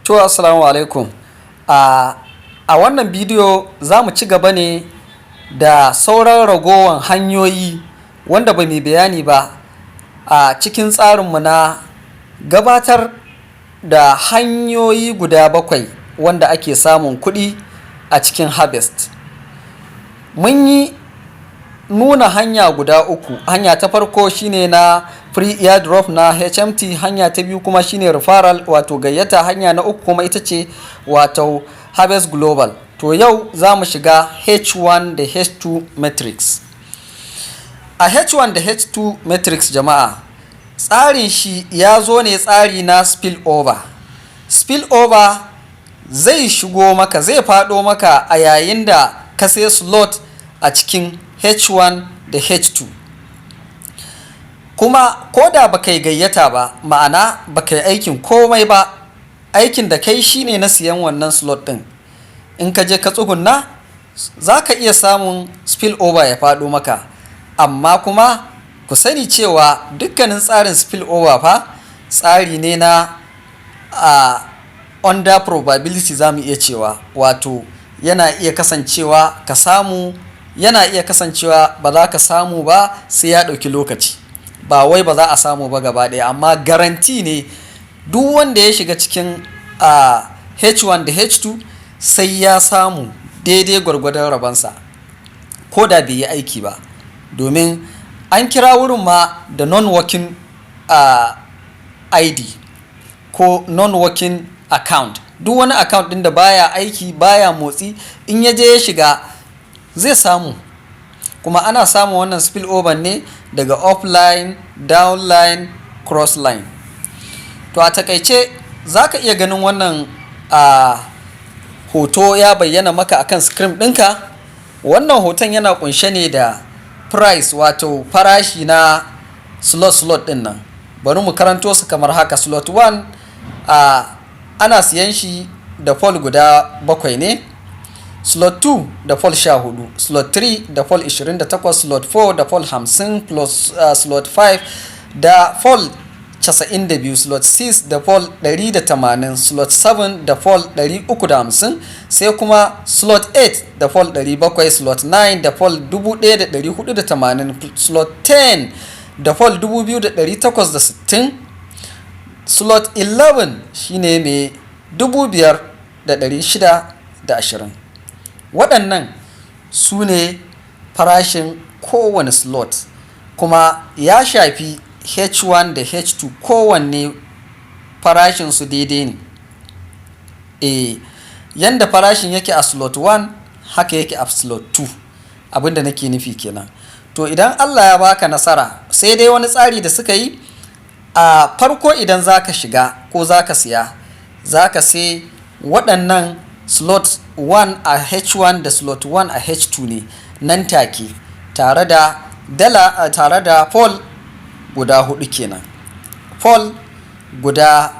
To, assalamu alaikum. A wannan bidiyo za mu ci gaba ne da sauran ragowan hanyoyi wanda ba mu bayani ba a cikin tsarinmu na gabatar da hanyoyi guda bakwai wanda ake samun kuɗi a cikin Harvest. Mun yi nuna hanya guda uku. Hanya ta farko shine na free airdrop na HMT, hanya ta biyu kuma shine referral, wato gayyata, hanya na uku kuma ita ce wato Harvest Global. To, yau za mu shiga H1 da H2 matrix. A H1 da H2 matrix, jama'a, tsarin shi ya zo ne tsari na spill over. Spill over zai shigo maka, zai faɗo maka a yayin da ka sai slot a cikin H1 da H2. Kuma ko da ba kai gayyata ba, ma'ana ba kai aikin komai ba, aikin da kai shine na siyan wannan slot ɗin. In ka je ka tsugunna, za ka iya samun spill over ya faɗo maka. Amma kuma ku sani cewa dukkanin tsarin spill over fa tsari ne na under probability, za mu iya cewa, wato yana iya kasancewa ka samu, yana iya kasancewa ba za ka samu ba, sai ya ɗauki lokaci. Ba wai ba za a samu ba gaba ɗaya, amma guarantee ne duk wanda ya shiga cikin H1 da H2 sai ya samu daidai gwargwadon rabonsa ko da bai yi aiki ba. Domin an kira wurin ma da non-working ID ko non-working account. Duk wani account ɗin da baya aiki, baya motsi, in ya je ya shiga zai samu. Kuma ana samun wannan spill over ne daga upline, downline, crossline. To, a takaice za ka iya ganin wannan hoto ya bayyana maka akan screen ɗinka. Wannan hoton yana ƙunshe ne da price, wato farashi na slot slot ɗin nan. Bari mu karanto su kamar haka. Slot 1 ana siyan shi da POL guda 7 ne. Slot 2 da POL 14, slot 3 da POL 28, slot 4 da POL 50 plus, slot 5 da POL 92, slot 6 da POL 180, slot 7 da POL 350, sai kuma slot 8 da POL 700, slot 9 da POL 1480, slot 10 da POL 2860, slot 11 shine mai 5620. Waɗannan su ne farashin kowane slot, kuma ya shafi H1 da H2, kowanne farashinsu daidai ne. E, yanda farashin yake a slot 1 haka yake a slot 2, abinda nake nufi kenan. To, idan Allah ya baka nasara, sai dai wani tsari da suka yi a farko, idan za ka shiga ko za ka siya, za ka sai waɗannan slot 1 a H1 da slot 1 a H2 ne nan take tare da dala, tare da POL guda hudu kenan. POL guda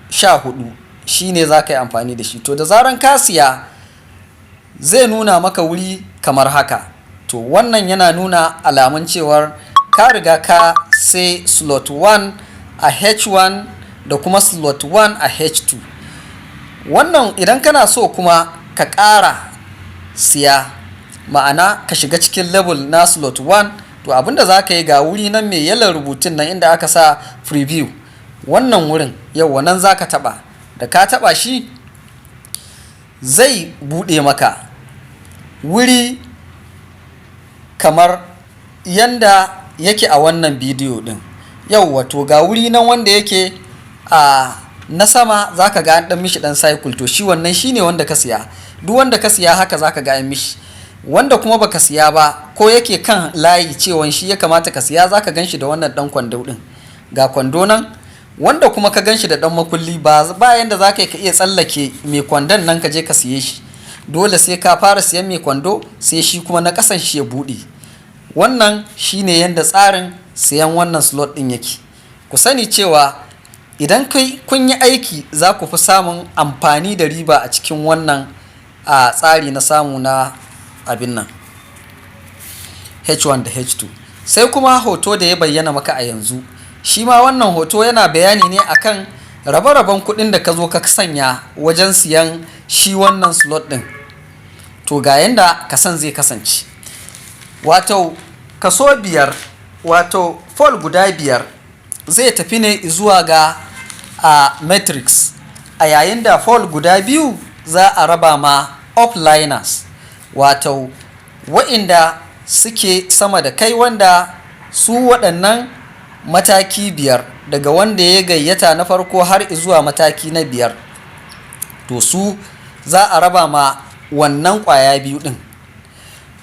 14 shine za ka yi amfani da shi. To, da zaran ka siya, zai nuna maka wuri kamar haka. To, wannan yana nuna alamun cewar ka riga ka sai slot 1 a H1 da kuma slot 1 a H2. Wannan idan kana so kuma ka ƙara siya, ma'ana ka shiga cikin level na slot 1, to abinda za ka yi, ga wuri nan mai yellow rubutun nan inda aka sa preview. Wannan wurin, yau nan za ka taɓa. Da ka taɓa shi, zai buɗe maka wuri kamar yanda yake a wannan bidiyo ɗin. Yau wato ga wuri nan wanda yake a na sama, za ka ga an ɗan mishi ɗan circle. To, shi wannan shine wanda ka siya. Duk wanda ka siya haka za ka ga an mishi. Wanda kuma baka siya ba ko yake kan layi cewan shi ya kamata ka siya, za ka gan shi da wannan ɗan kwando ɗin. Ga kwando nan. Wanda kuma ka gan shi da ɗan makulli, ba bayan da za ka iya tsallake mai kwandon nan ka je ka siye shi. Dole sai ka fara siyan mai kwando, sai shi kuma na ƙasan shi ya buɗe. Wannan shine yanda tsarin siyan wannan slot ɗin yake. Ku sani cewa idan kai kun yi aiki, za ku fi samun amfani da riba a cikin wannan tsari na samu na abin nan H1 da H2. Sai kuma hoto da ya bayyana maka a yanzu, shi ma wannan hoto yana bayani ne akan Rabe-raben kuɗin da ka zo ka sanya wajen siyan shi wannan slot ɗin. To, ga yanda kasan zai kasance. Wato kaso 5, wato pool guda 5 zai tafi ne zuwa ga a matrix, a yayin da pool guda 2 za a raba ma upliners, wato wa'inda suke sama da kai, wanda su waɗannan mataki 5, daga wanda ya gayyata na farko har zuwa mataki na 5. To, su za a raba ma wannan ƙwaya 2 ɗin.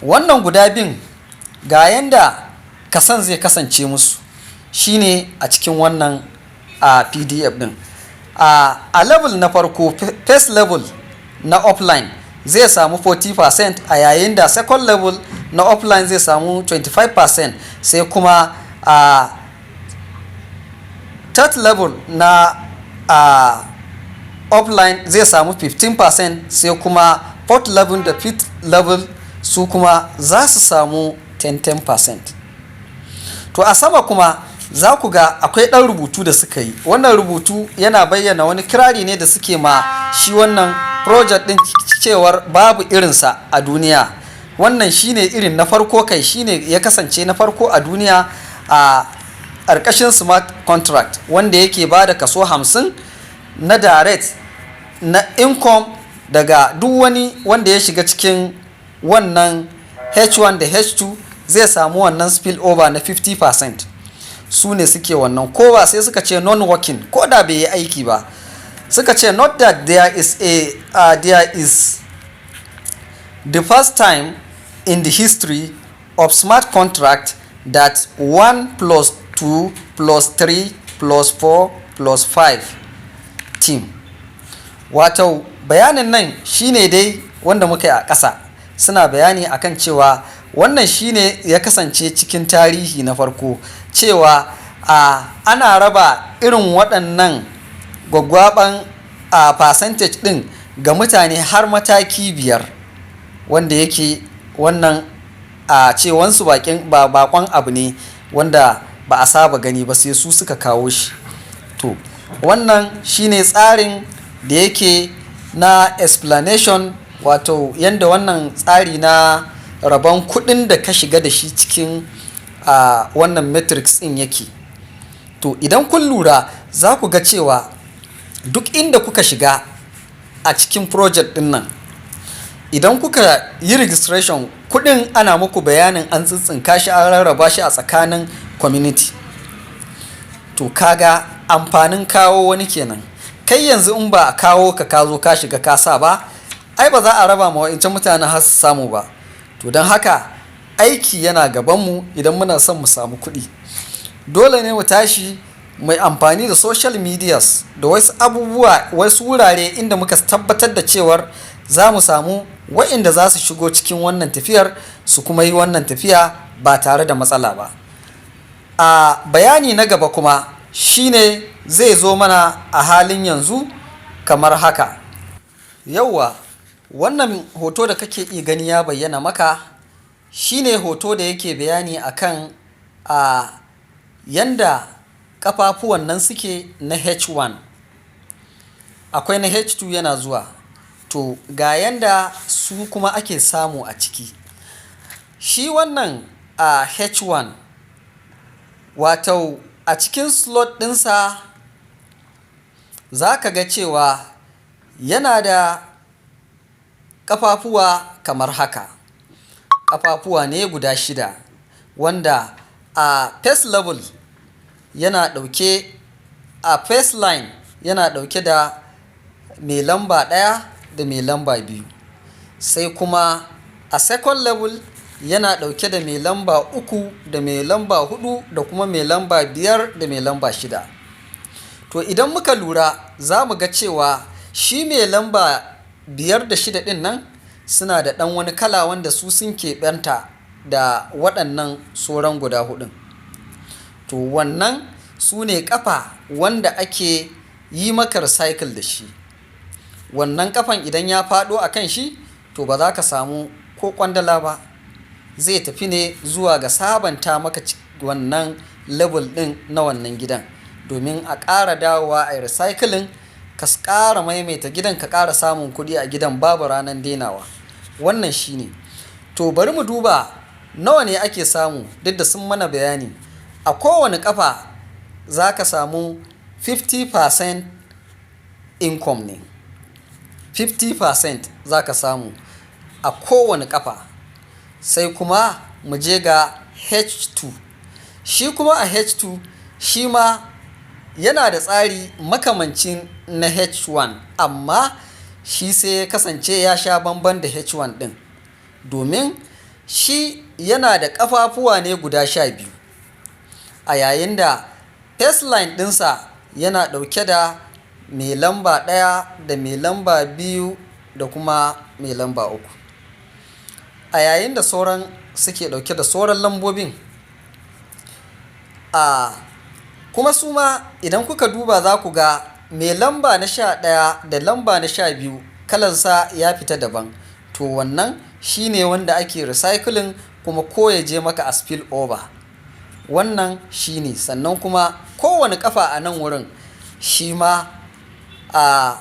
Wannan guda 2n, ga yanda kasan zai kasance musu shine a cikin wannan a PDF ɗin. A level na farko, first level na upline zai samu 40%, a yayin da second level na upline zai samu 25%, sai kuma a third level na upline zai samu 15%, sai kuma fourth level da fifth level su kuma za su samu 10-10%. To, a sama kuma za ku ga akwai ɗan rubutu da suka yi. Wannan rubutu yana bayyana wani kirari ne da suke ma shi wannan project ɗin, cewar babu irinsa a duniya. Wannan shine irin na farko, kai shine ya kasance na farko a duniya a ƙarƙashin smart contract wanda yake ba da kaso 50 na direct na income daga duk wani wanda ya shiga cikin wannan H1 da H2, zai samu wannan spill over na 50%. Su ne suke wannan kowa. Sai suka ce non working, ko da bai yi aiki ba. Suka ce not that there is the first time in the history of smart contract that 1 plus 2 plus 3 plus 4 plus 5 team. Wato bayanin nan shine dai wanda muka yi a ƙasa. Suna bayani akan cewa wannan shine ya kasance cikin tarihi na farko cewa ana raba irin waɗannan gwaggwaban a percentage ɗin ga mutane har mataki 5, wanda yake wannan a cewansu bakin ba bakon abu ne wanda ba a saba gani ba, sai su suka kawo shi. To, wannan shine tsarin da yake na explanation, wato yanda wannan tsari na rabon kuɗin da ka shiga da shi cikin a wannan matrix ɗin yake. To, idan kun lura, za ku ga cewa duk inda kuka shiga a cikin project ɗin nan, idan kuka yi registration, kuɗin ana muku bayanin an tsintsinka shi, an rarraba shi a tsakanin community. To, kaga amfanin kawo wani kenan. Kai yanzu in ba a kawo ka, ka zo ka shiga ka sa ba, ai ba za a raba ma wa'incan mutanen har su samu ba. To, don haka aiki yana gabanmu. Idan muna son mu samu kuɗi, dole ne mu tashi mai amfani da social medias da wasu abubuwa, wasu wurare inda muka tabbatar da cewar za mu samu wa'inda za su shigo cikin wannan tafiyar, su kuma yi wannan tafiya ba tare da matsala ba. A bayani na gaba kuma shine zai zo mana a halin yanzu kamar haka. Yauwa, wannan hoto da kake iya gani ya bayyana maka shine hoto da yake bayani akan a yanda ƙafafuwan nan suke na H1. Akwai na H2 yana zuwa. To, ga yanda su kuma ake samu a ciki. Shi wannan a H1, wato a cikin slot ɗinsa za ka ga cewa yana da ƙafafuwa kamar haka. Ƙafafuwa ne guda 6, wanda a first level yana ɗauke, a first line yana ɗauke da mai lamba 1 da mai lamba 2. Sai kuma a second level yana ɗauke da mai lamba 3 da mai lamba 4 da kuma mai lamba 5 da mai lamba 6. To, idan muka lura, za mu ga cewa shi mai lamba 5 da 6 ɗin nan suna da ɗan wani kala wanda su sun keɓanta da waɗannan sauran guda huɗun. To, wannan su ne ƙafa wanda ake yi maka recycle da shi. Wannan ƙafan idan ya faɗo a kan shi, to ba za ka samu ko ƙwandala ba. Zai tafi ne zuwa ga sabanta maka wannan level ɗin na wannan gidan. Domin a ƙara dawowa a yi recycling, ka ƙara maimaita gidan, ka ƙara samun kuɗi a gidan, babu ranar denawa. Wannan shine. To, bari mu duba nawa ne ake samu, duk da sun mana bayani. A kowane ƙafa za ka samu 50% income ne. 50% za ka samu a kowane ƙafa. Sai kuma mu je ga H2. Shi kuma a H2, shi ma yana da tsari makamancin na H1, amma shi sai ya kasance ya sha bamban da H1 ɗin. Domin shi yana da ƙafafuwa ne guda 12. A yayin da first line ɗinsa yana ɗauke da mai lamba 1 da mai lamba 2 da kuma mai lamba 3. A yayin da sauran suke ɗauke da sauran lambobin. Kuma su ma idan kuka duba, za ku ga mai lamba na 11 da lamba na 12 kalansa ya fita daban. To, wannan shi ne wanda ake recycling kuma ko ya je maka a spill over. Wannan shi ne. Sannan kuma kowane ƙafa a nan wurin shi ma a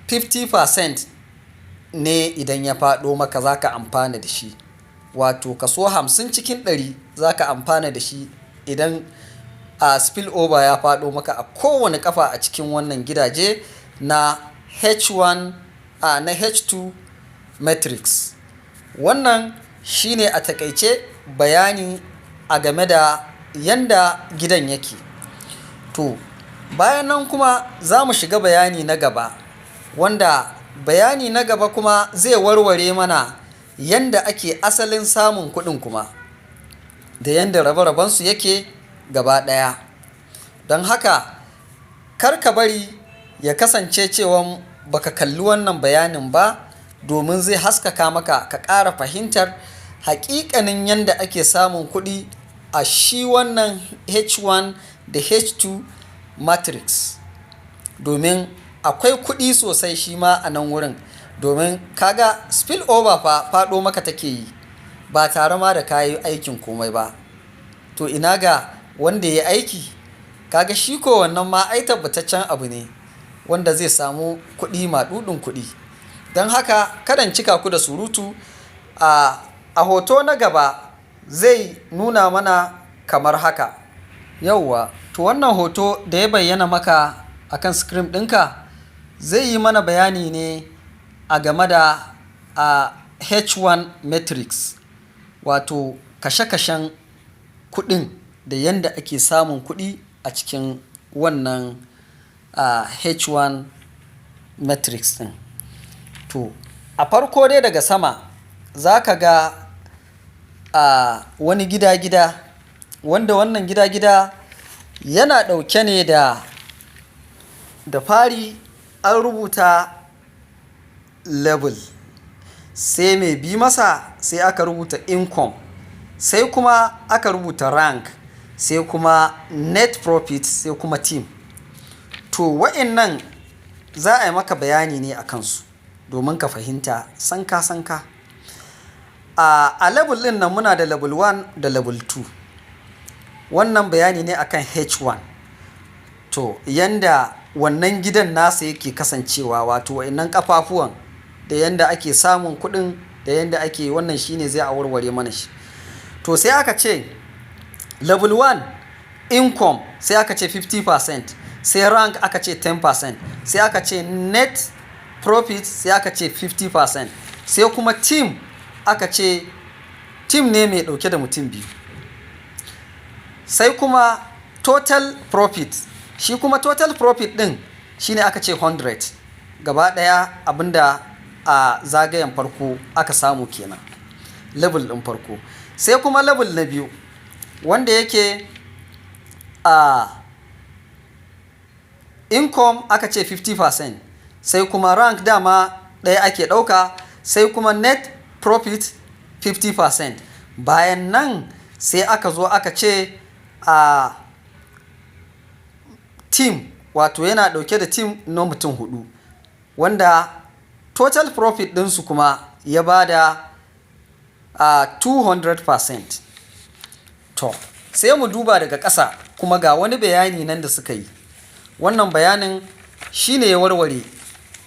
50% ne idan ya faɗo maka za ka amfana da shi. Wato kaso 50 cikin 100 za ka amfana da shi idan a spill over ya faɗo maka a kowane ƙafa a cikin wannan gidaje na H1 na H2 matrix. Wannan shine a taƙaice bayani a game da yanda gidan yake. To, bayan nan kuma za mu shiga bayani na gaba, wanda bayani na gaba kuma zai warware mana yanda ake asalin samun kuɗin kuma da yanda rabe rabensu yake gaba ɗaya. Don haka kar ka bari ya kasance cewan baka kalli wannan bayanin ba, domin zai haskaka maka ka ƙara fahimtar haƙiƙanin yanda ake samun kuɗi a shi wannan H1 da H2 matrix. Domin akwai kuɗi sosai shi ma a nan wurin. Domin ka ga spill over fa faɗo maka take yi ba tare ma da ka yi aikin komai ba. To, ina ga wanda ya yi aiki? Ka ga shi ko wannan ma ai tabbataccen abu ne wanda zai samu kuɗi, maɗuɗin kuɗi. Don haka kada in cika ku da surutu, a hoto na gaba zai nuna mana kamar haka. Yauwa, to, wannan hoto da ya bayyana maka akan screen ɗinka zai yi mana bayani ne a game da H1 matrix, wato kashe kashen kuɗin da yanda ake samun kuɗi a cikin wannan H1 matrix ɗin. To, a farko dai daga sama za ka ga wani gida-gida, wanda wannan gida-gida yana ɗauke ne da fari an rubuta level, sai mai bi masa sai aka rubuta income, sai kuma aka rubuta rank, sai kuma net profit, sai kuma team. To, wa'innan za a yi maka bayani ne a kansu domin ka fahimta sanka sanka. A level ɗin nan muna da level 1 da level 2. Wannan bayani ne akan H1. To, yanda wannan gidan nasa yake kasancewa, wato wa'innan ƙafafuwan da yanda ake samun kuɗin da yanda ake, wannan shine zai a warware mana shi. To, sai aka ce level 1 income, sai aka ce 50%, sai rank aka ce 10%, sai aka ce net profit, sai aka ce 50%, sai kuma team, aka ce team ne mai ɗauke da mutum biyu. Sai kuma total profit, shi kuma total profit ɗin shine aka ce 100 gaba ɗaya, abinda a zagayen farko aka samu kenan, level ɗin farko. Sai kuma level na biyu, wanda yake income aka ce 50%, sai kuma rank dama ɗaya ake ɗauka, sai kuma net profit 50%. Bayan nan sai aka zo aka ce team, wato yana ɗauke da team na mutum huɗu, wanda total profit ɗinsu kuma ya ba da 200%. To, sai kuma level na uku, wanda Sai mu duba daga ƙasa kuma, ga wani bayani nan da suka yi. Wannan bayanin shine ya warware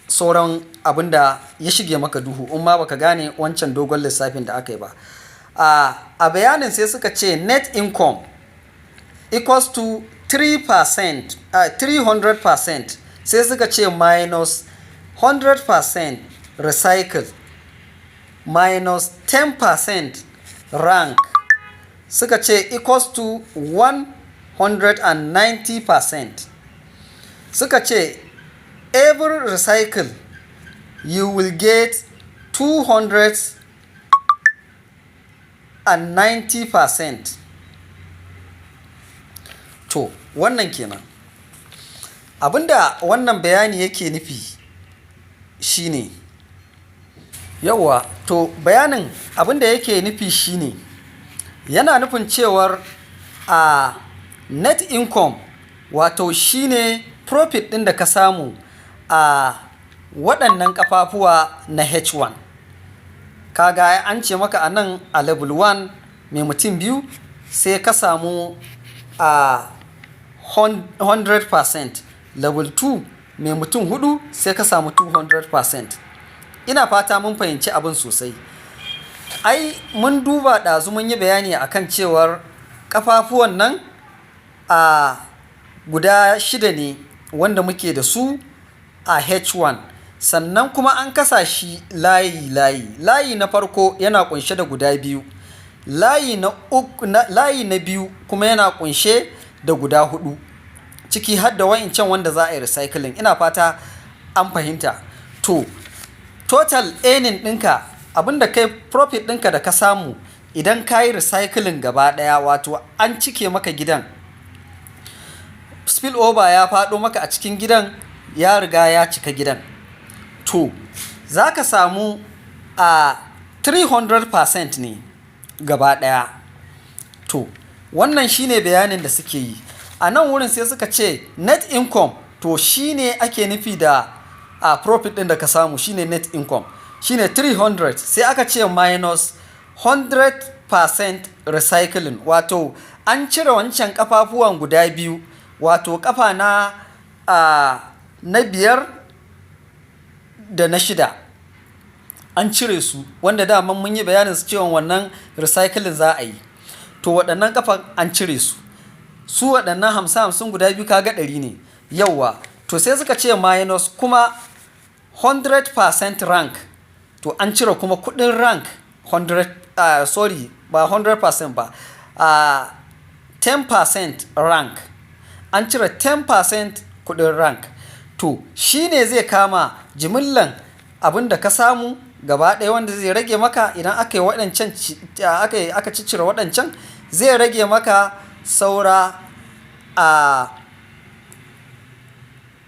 sauran abin da ya shige maka duhu in ma baka gane wancan dogon lissafin da aka yi ba. A bayanin sai suka ce net income equals to 3%, 300%, sai suka ce minus 100% recycle minus 10% rank, suka ce equals to 190%. Suka ce every recycle you will get 290%. To, wannan kenan. Abinda wannan bayani yake nufi shine, yauwa, to, bayanin abinda yake nufi shine yana nufin cewar a net income, wato shine profit ɗin da ka samu a waɗannan ƙafafuwa na H1. Kaga an ce maka a nan a level 1 mai mutum biyu sai ka samu a 100%, level 2 mai mutum hudu sai ka samu 200%. Ina fata mun fahimci abin sosai. Ai mun duba ɗazu, mun yi bayani akan cewar ƙafafuwan nan a guda shida ne wanda muke da su a H1. Sannan kuma an kasa shi layi-layi. Layi na farko yana ƙunshe da guda biyu. Layi na uku, layi na biyu kuma yana ƙunshe da guda huɗu. Ciki har da wa'incan wanda za a yi recycling. Ina fata an fahimta. To, total earning ɗinka, abin da kai profit ɗinka da ka samu idan ka yi recycling gaba ɗaya, wato an cike maka gidan, spill over ya faɗo maka a cikin gidan, ya riga ya cika gidan. To, za ka samu a 300% ne gaba ɗaya. To, wannan shine bayanin da suke yi. A nan wurin sai suka ce net income, to, shine ake nufi da a profit ɗin da ka samu shine net income. Shine 300, sai aka ce minus 100% recycling, wato an cire wancan ƙafafuwan guda biyu, wato ƙafa na biyar da na shida. An cire su, wanda daman mun yi bayanin su cewan wannan recycling za a yi. To, waɗannan ƙafan an cire su. Su waɗannan 50 50 guda biyu, ka ga 100 ne. Yauwa. To, sai suka ce minus kuma 100% rank. To, an cire kuma kuɗin rank 100, sorry, ba 100% ba, 10% rank. An cire 10% kuɗin rank. To, shi ne zai kama jimillan abin da ka samu gaba ɗaya wanda zai rage maka idan aka yi waɗancan, aka ciccire waɗancan, zai rage maka saura a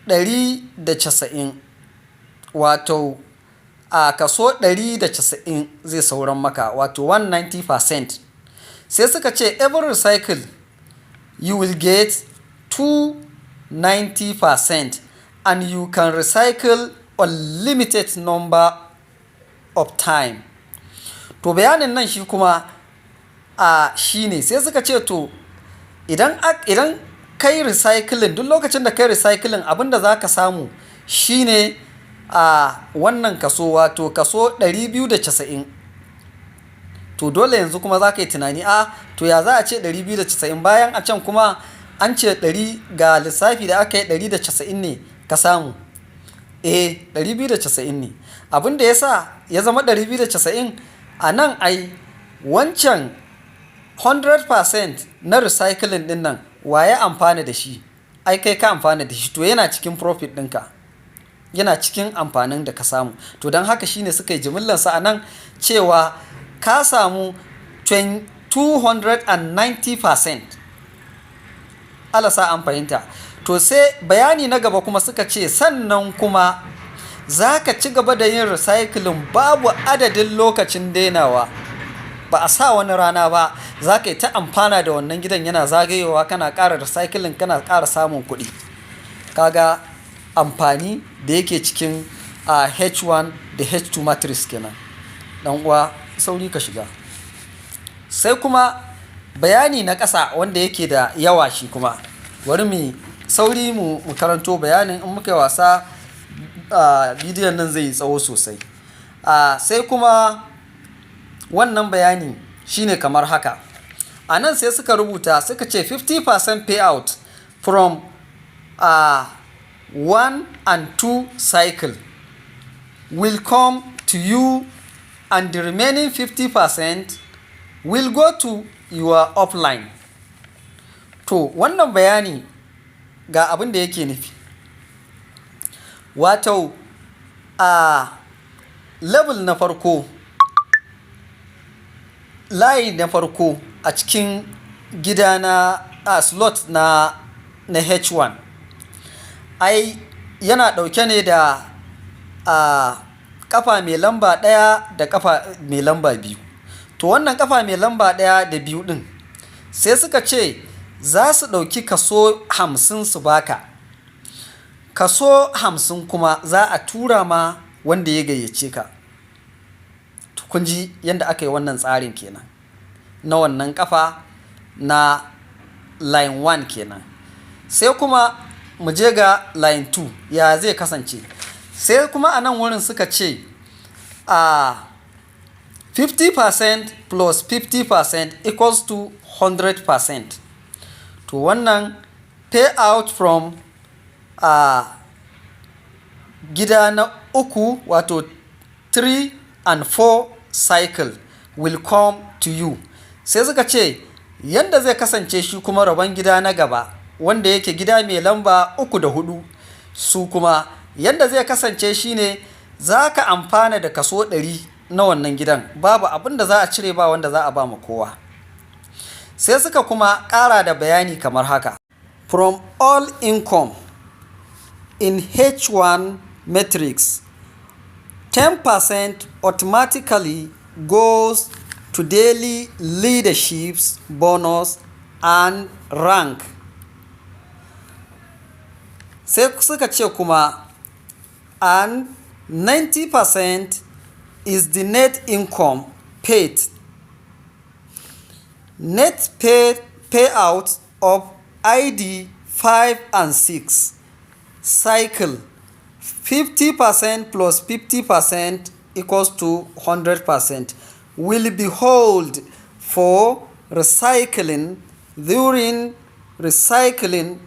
190, wato a kaso 190 zai sauran maka, wato 190%. Sai suka ce every recycle you will get 290% and you can recycle unlimited number of time. To, bayanin nan shi kuma a shi ne sai suka ce, to, idan ka yi recycling, duk lokacin da ka yi recycling, abin da za ka samu shine a wannan kaso, wato kaso 290. To, dole yanzu kuma za ka yi tunani, a to, ya za a ce 290 bayan a can kuma an ce 100, ga lissafi da aka yi 190 ne ka samu? Eh, 290 ne. Abin da ya sa ya zama 290 a nan, ai wancan 100% na recycling ɗin nan, wa ya amfana da shi? Ai kai ka amfana da shi. To, yana cikin profit ɗinka. Yana cikin amfanin da ka samu. To, don haka shine suka yi jimillansa a nan cewa ka samu 290%. Allah sa an fahimta. To, sai bayani na gaba kuma suka ce sannan kuma za ka ci gaba da yin recycling, babu adadin lokacin denawa. Ba a sa wani rana ba. Za ka yi ta amfana da wannan gidan, yana zagayowa, kana ƙara recycling, kana ƙara samun kuɗi. Ka ga amfani da yake cikin a H1 da H2 matrix kenan. Ɗan uwa, sauri ka shiga. Sai kuma Bayani na ƙasa wanda yake da yawa shi kuma. Bari mu sauri mu karanto bayanin, in muka yi wasa bidiyon nan zai yi tsawo sosai. Sai kuma wannan bayani shine kamar haka. A nan sai suka rubuta, suka ce 50% payout from 1 and 2 cycle will come to you and the remaining 50% will go to your upline. To, wannan bayani ga abin da yake nufi. Wato a level na farko, layi na farko a cikin gida na a slot na H1, ai yana ɗauke ne da ƙafa mai lamba 1 da ƙafa mai lamba 2. To, wannan ƙafa mai lamba 1 da 2 ɗin, sai suka ce za su ɗauki kaso 50 su baka. Kaso 50 kuma za a tura ma wanda ya gayyace ka. To, kun ji yanda aka yi wannan tsarin kenan. Na wannan ƙafa na line 1 kenan. Sai kuma mu je ga line 2, ya zai kasance. Sai kuma a nan wurin suka ce 50% plus 50% equals to 100%. To, wannan payout from gida na uku, wato 3 and 4 cycle, will come to you. Sai suka ce yanda zai kasance shi kuma rabon gida na gaba, wanda yake gida mai lamba 3 da 4, su kuma yanda zai kasance shine za ka amfana da kaso 100 na wannan gidan, babu abin da za a cire ba wanda za a ba ma kowa. Sai suka kuma ƙara da bayani kamar haka. From all income in H1 matrix, 10% automatically goes to daily leadership's bonus and rank. Sai suka ce kuma and 90% is the net income paid. Net payout of ID 5 and 6 cycle, 50% plus 50% equals to 100%, will be hold for recycling. During recycling,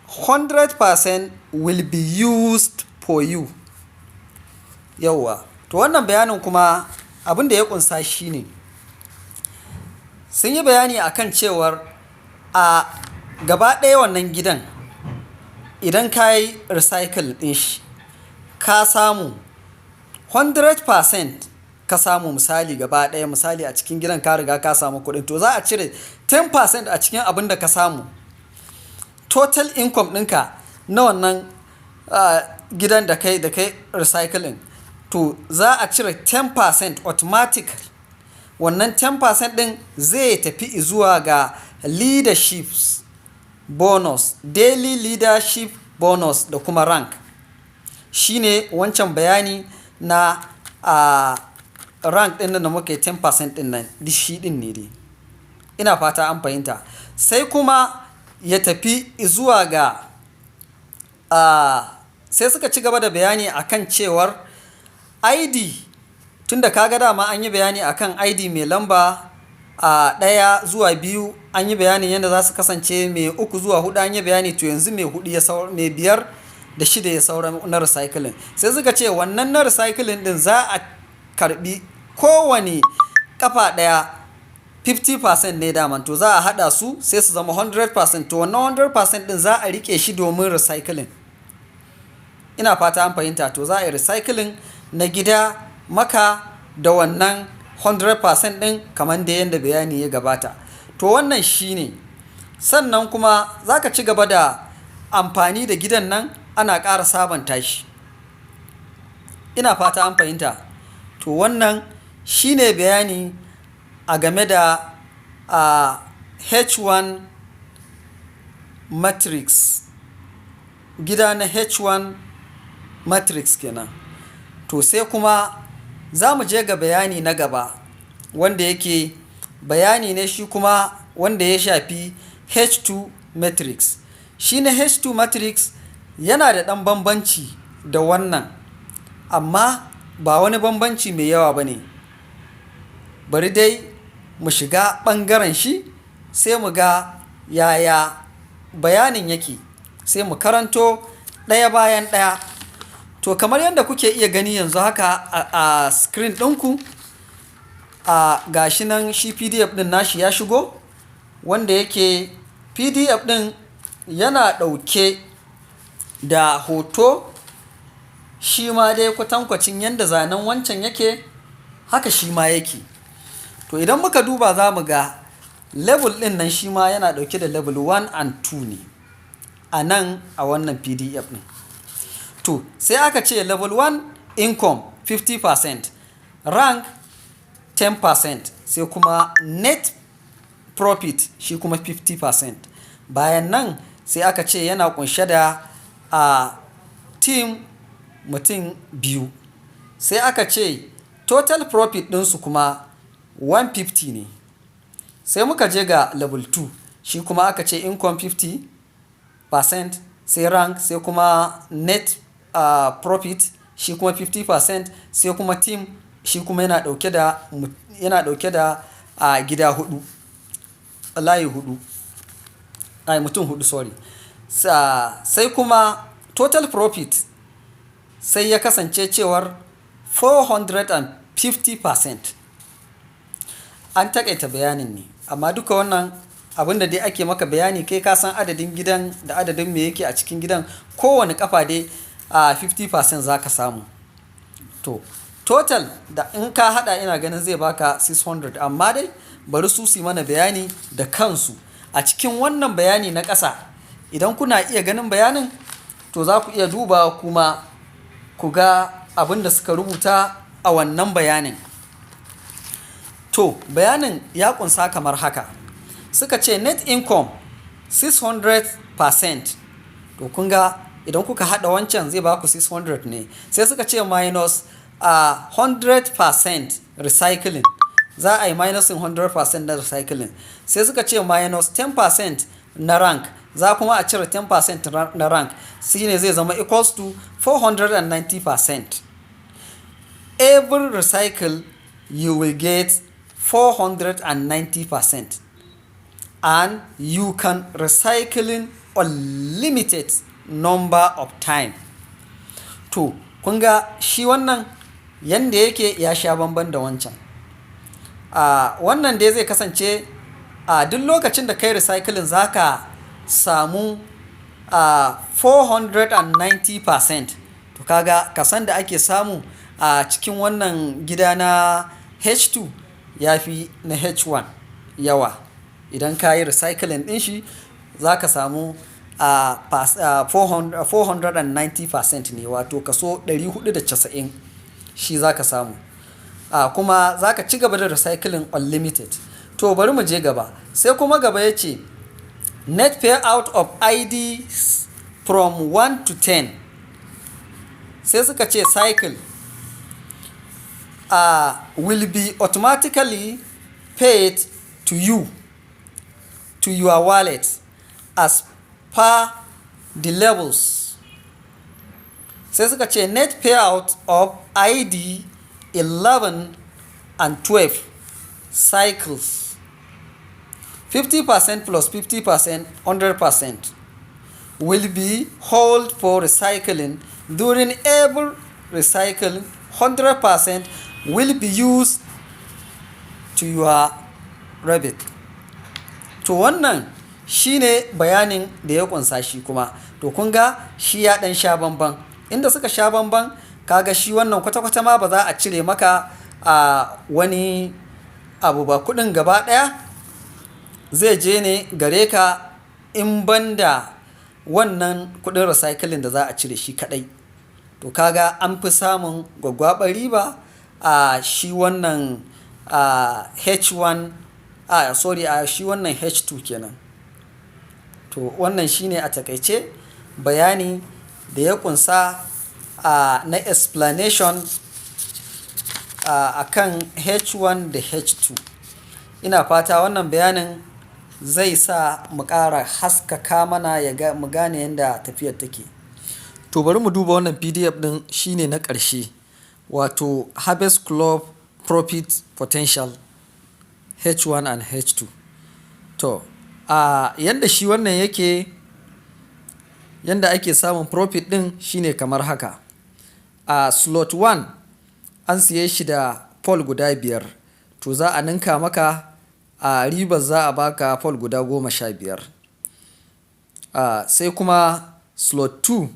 100% will be used for you. Yauwa. To, wannan bayanin kuma abin da ya ƙunsa shine sun yi bayani akan cewar a gaba ɗaya wannan gidan, idan ka yi recycle ɗin shi, ka samu 100%, ka samu misali gaba ɗaya, misali a cikin gidan ka riga ka samu kuɗin, to za a cire 10% a cikin abin da ka samu. Total income ɗinka na wannan gidan da kai recycling, to za a cire 10% automatic. Wannan 10% ɗin zai tafi izuwa ga leaderships bonus, daily leadership bonus da kuma rank. Shine wancan bayani na rank ɗin nan da muka yi, 10% ɗin nan, duk shi ɗin ne dai. Ina fata an fahimta. Sai kuma ya tafi izuwa ga sai suka ci gaba da bayani akan cewar ID, tunda ka ga dama an yi bayani akan ID mai lamba 1 zuwa 2, an yi bayanin yadda za su kasance, mai 3 zuwa 4 an yi bayani, to yanzu mai huɗu ya saura, mai 5 da 6 ya saura na recycling. Sai suka ce wannan na recycling ɗin za a karɓi kowane ƙafa ɗaya 50% ne daman, to za a haɗa su sai su zama 100%. To, wannan 100% ɗin za a riƙe shi domin recycling. Ina fata an fahimta. To, za a yi recycling na gida maka da wannan 100% ɗin kamar dai yadda bayani ya gabata. To, wannan shine. Sannan kuma za ka ci gaba da amfani da gidan nan, ana ƙara sabonta shi. Ina fata an fahimta. To, wannan shine bayani a game da H1 matrix. Gida na H1 matrix kenan. To, sai kuma za mu je ga bayani na gaba wanda yake Bayani ne shi kuma wanda ya shafi H2 Matrix. Shi na H2 Matrix yana da ɗan bambanci da wannan, amma ba wani bambanci mai yawa ba ne. Bari dai mu shiga ɓangaren shi, sai mu ga yaya bayanin yake, sai mu karanto ɗaya bayan ɗaya. To, kamar yadda kuke iya gani yanzu haka a screen ɗinku, a gashi nan shi PDF ɗin nashi ya shigo, wanda yake PDF ɗin yana ɗauke da hoto, shi ma dai kwatankwacin yadda zanen wancan yake, haka shi ma yake. To, idan muka duba, za mu ga level ɗin nan shi ma yana ɗauke da level 1 and 2 ne a nan a wannan PDF ɗin. To, sai aka ce level 1 income 50%, rank 10%, sai kuma net profit shi kuma 50%. Bayan nan sai aka ce yana ƙunshe da a team mutum biyu. Sai aka ce total profit ɗinsu kuma 150 ne. Sai muka je ga level 2, shi kuma aka ce income 50%, sai rank, sai kuma net profit shi kuma 50%, sai kuma team shi kuma yana ɗauke da gida huɗu, layi huɗu, ai mutum huɗu, sorry. Sai kuma total profit sai ya kasance cewar 450%. An taƙaita bayanin ne, amma duka wannan abun da dai ake maka bayani, kai ka san adadin gidan da adadin me yake a cikin gidan. Kowane ƙafa dai a 50% za ka samu. To, total da in ka haɗa, ina ganin zai baka 600, amma dai bari su yi mana bayani da kansu a cikin wannan bayani na ƙasa. Idan kuna iya ganin bayanin, to za ku iya duba kuma ku ga abin da suka rubuta a wannan bayanin. To, bayanin ya ƙunsa kamar haka. Suka ce net income 600%. To, kun ga idan kuka haɗa wancan zai baku 600 ne. Sai suka ce minus a 100% recycling. Za a yi minusing 100% na recycling. Sai suka ce minus 10% na rank. Za kuma a cire 10% na rank. Shi ne zai zama equals to 490%. Every recycle you will get 490% and you can recycling unlimited number of time. To, kun ga shi wannan yanda yake ya sha banban da wancan. A wannan dai zai kasance a duk lokacin da kai recycling, za ka samu a 490%. To, kaga kasan da ake samu a cikin wannan gida na H2 ya fi na H1 yawa. Idan ka yi recycling ɗin shi, za ka samu a 490% ne, wato kaso 490 shi za ka samu. A kuma za ka ci gaba da recycling unlimited. To, bari mu je gaba. Sai kuma gaba ya ce net payout of IDs from 1 to 10. Sai suka ce cycle will be automatically paid to you to your wallet as per the levels. Sai suka ce net payout of ID 11 and 12 cycles, 50% plus 50%, 100% will be hold for recycling. During every recycle, 100% will be used to your wallet. To, wannan shine bayanin da ya ƙunsa shi kuma. To, kun ga shi ya ɗan sha banban. Inda suka sha banban, ka ga shi wannan kwata-kwata ma ba za a cire maka a wani abu ba. Kuɗin gaba ɗaya zai je ne gare ka, in ban da wannan kuɗin recycling da za a cire shi kaɗai. To, ka ga an fi samun gwaggwaɓar riba a shi wannan a H1, a sorry, a shi wannan H2 kenan. To, wannan shine a taƙaice bayani da ya ƙunsa a na explanation a kan H1 da H2. Ina fata wannan bayanin zai sa mu ƙara haskaka mana ya mu gane yadda tafiyar take. To, bari mu duba wannan PDF ɗin, shine na ƙarshe, wato Harvest Club Profit Potential H1 and H2. To, a yanda shi wannan yake, yanda ake samun profit ɗin shine kamar haka. A slot 1 an siye shi da pole guda 5, to za a ninka maka a ribar, za a baka pole guda 15. Sai kuma slot 2,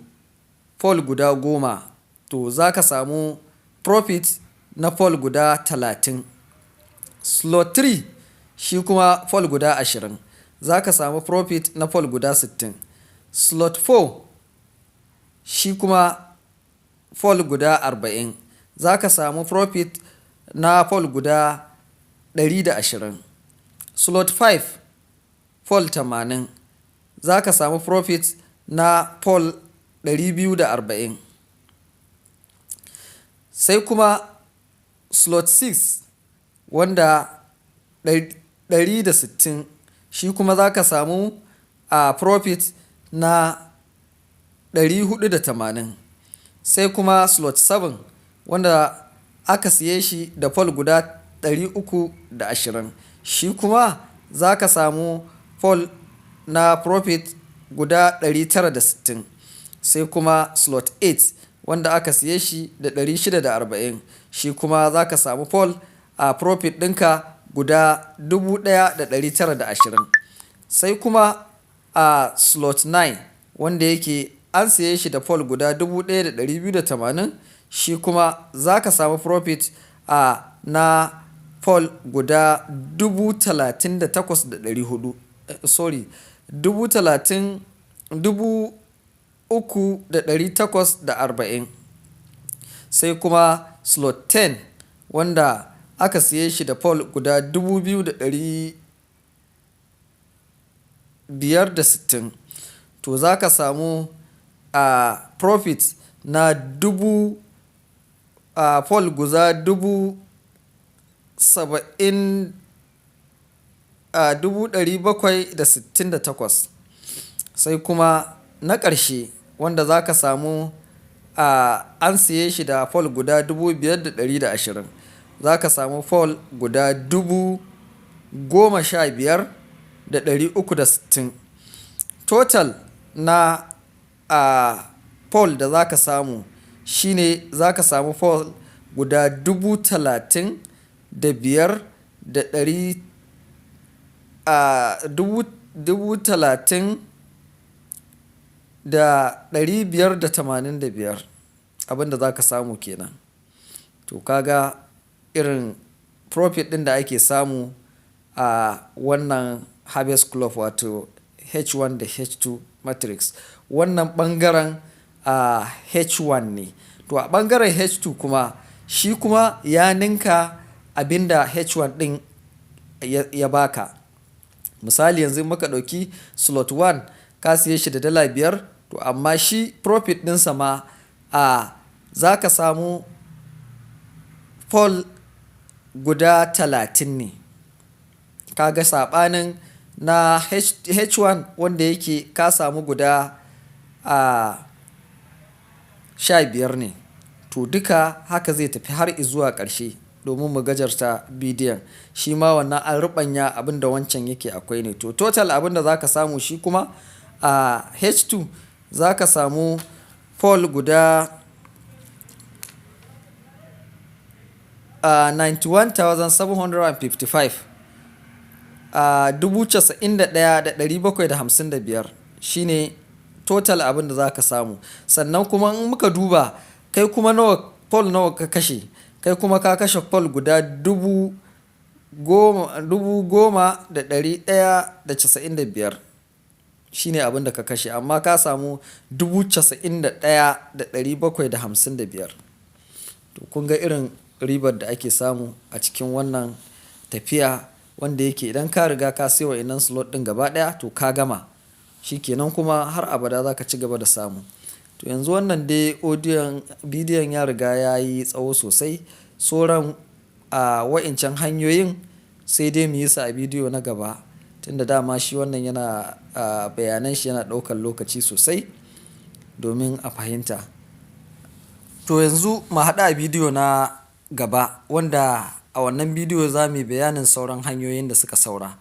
pole guda 10, to za ka samu profit na pole guda 30. Slot 3 shi kuma pole guda 20, za ka samu profit na pole guda 60. Slot 4 shi kuma pole guda 40, za ka samu profit na pole guda 120. Slot 5, pole 80, za ka samu profit na pole 240. Sai kuma slot 6 wanda 160, shi kuma za ka samu a profit na 480. Sai kuma slot 7 wanda aka siye shi da pole guda 320, shi kuma za ka samu pole na profit guda 960. Sai kuma slot 8 wanda aka siye shi da 640, shi kuma za ka samu pole a profit ɗinka guda 1920. Sai kuma a slot 9 wanda yake an siye shi da pole guda 1280, shi kuma za ka samu profit a na pole guda 38,400, sorry, dubu talatin 3,840. Sai kuma slot 10 wanda aka siye shi da pole guda 2,560, to za ka samu a profit na dubu a pole guda dubu saba'in a 768,000. Sai kuma na ƙarshe wanda za ka samu a an siye shi da pole guda 5,120, za ka samu pole guda 15,360. Total na a pole da za ka samu shine za ka samu pole guda 35,000 da ɗari a 30,585. Abin da za ka samu kenan. To, ka ga irin profit ɗin da ake samu a wannan Harvest Club, wato H1 da H2 matrix. Wannan ɓangaren a H1 ne. To, a ɓangaren H2 kuma, shi kuma ya ninka abin da H1 ɗin ya baka. Misali, yanzu muka ɗauki slot 1, ka siye shi da dala 5, to amma shi profit ɗinsa ma a za ka samu pole guda 30 ne. Ka ga saɓanin na H1 wanda yake ka samu guda a 15 ne. To, duka haka zai tafi har izuwa ƙarshe. Domin mu gajarta bidiyon, shi ma wannan an ruɓanya abin da wancan yake akwai ne. To, total abin da za ka samu shi kuma a H2, za ka samu pole guda a 91,755, a 91,755 shine total abin da za ka samu. Sannan kuma in muka duba kai kuma nawa, pole nawa ka kashe, kai kuma ka kashe pole guda 10,000, 10,195 shine abin da ka kashe, amma ka samu 91,755. To, kun ga irin ribar da ake samu a cikin wannan tafiya, wanda yake idan ka riga ka siyo wa'innan slot ɗin gaba ɗaya, to ka gama. Shi kenan kuma har abada za ka ci gaba da samu. To, yanzu wannan dai audio bidiyon ya riga ya yi tsawo sosai. Sauran a wa'incan hanyoyin Sai dai mu yi su a bidiyo na gaba, tunda dama shi wannan yana bayanan shi yana ɗaukar lokaci sosai domin a fahimta. To yanzu mu haɗu a bidiyo na gaba, wanda a wannan bidiyo za mu yi bayanin sauran hanyoyin da suka saura.